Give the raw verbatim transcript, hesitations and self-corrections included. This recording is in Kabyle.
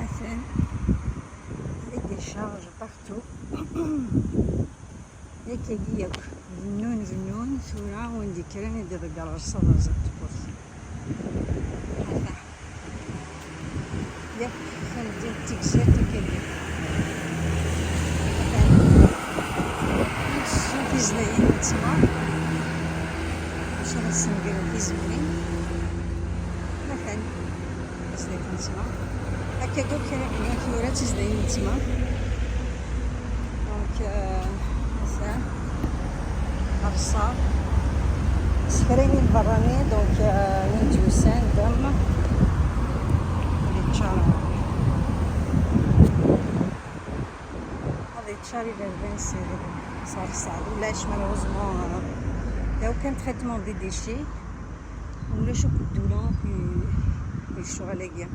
Atan, des décharges partout. Yakagi yakk, bennun, bennun, tura win d-yekkren i d-iḍegger rrṣaḍ ar zdat tewwurt. Ata. Yakk, tameddit d tigzirt akkagi. Atan. Tizlayin n ttmer. Maca ad sengren tizemrin. Atan. Tizlayin n ttmer. Akka akk kra bniɣ tura d tizlayin n ttmer. Donc, euh, atan. Rrṣaḍ. Sefrayen lberrani, donc, euh, win d-yusan, dem. Ad yeččar. Ad yeččar iberdan s, s rrṣaḍ. Ulac, malheureusement, euh, il y a aucun traitement des déchets. Ulac akk ddula i, i ccɣel-agi.